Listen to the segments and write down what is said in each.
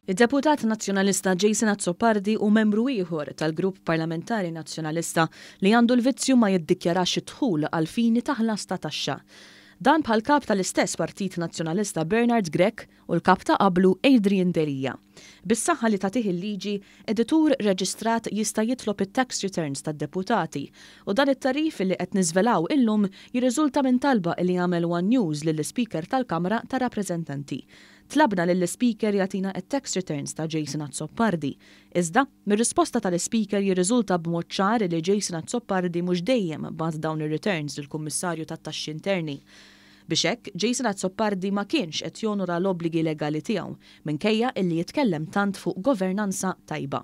Id-deputat Nazzjonalista Jason Azzopardi hu membru ieħor tal-Grupp Parlamentari Nazzjonalista li għandu l-vizzju ma jiddikjarax id-dħul għall-fini ta' ħlas ta' taxxa. Dan bħall-Kap tal-istess Partit Nazzjonalista Bernard Grech u l-Kap ta' qablu Adrian Delia. Bis-saħħa li tagħtih il-liġi, editur reġistrat jista' jitlob it-tax returns tad-deputati u dan it-tagħrif li qed niżvelaw illum jirriżulta minn talba li għamel one News lill-Ispeaker tal-Kamra tar-Rappreżentanti. Tlabna lill-Ispeaker jagħtina t-tax returns ta' Jason Azzopardi. Iżda, mir-risposta tal-Ispeaker jirriżulta b'mod ċar li Jason Azzopardi mhux dejjem bagħat dawn ir-returns lill-Kummissarju tat-Taxxi Interni. Biex hekk, Jason Azzopardi ma kienx qed jonora l-obbligi legali tiegħu, minkejja illi jitkellem tant fuq governanza tajba.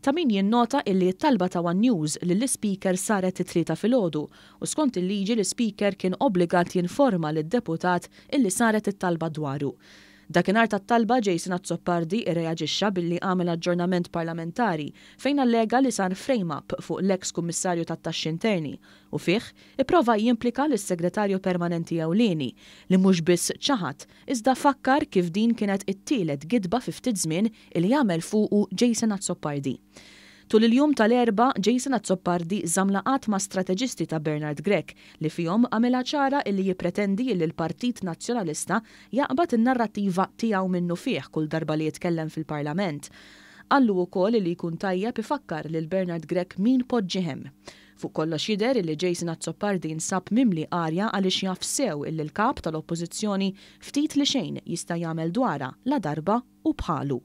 Ta' min jinnota illi t-talba ta' one News lill-Ispeaker saret it-Tlieta filgħodu u skont il-liġi l-Ispeaker kien obbligat jinforma lid-deputat illi saret it-talba dwaru. Dakinhar tat-talba Jason Azzopardi irreaġixxa billi għamel aġġornament parlamentari fejn allega li sar frame-up fuq l-eks Kummissarju tat-Taxxi Interni u fih ipprova jimplika lis-Segretarju Permanenti Ewlieni li mhux biss ċaħad iżda fakkar kif din kienet it-tielet gidba fi ftit żmien li għamel fuqu Jason Azzopardi. Tul il-jum tal-Erbgħa, Jason Azzopardi żamm laqgħat ma' strateġisti ta' Bernard Grech li fihom għamilha ċara illi jippretendi illi l-Partit Nazzjonalista jaqbad in-narrattiva tiegħu minnufih kull darba li jitkellem fil-Parlament. Qallu wkoll illi jkun tajjeb ifakkar lil Bernard Grech min poġġih hemm. Fuq kollox jidher illi Jason Azzopardi jinsab mimli arja għaliex jaf sew illi l-Kap tal-Oppożizzjoni ftit li xejn jista' jagħmel dwarha ladarba hu bħalu.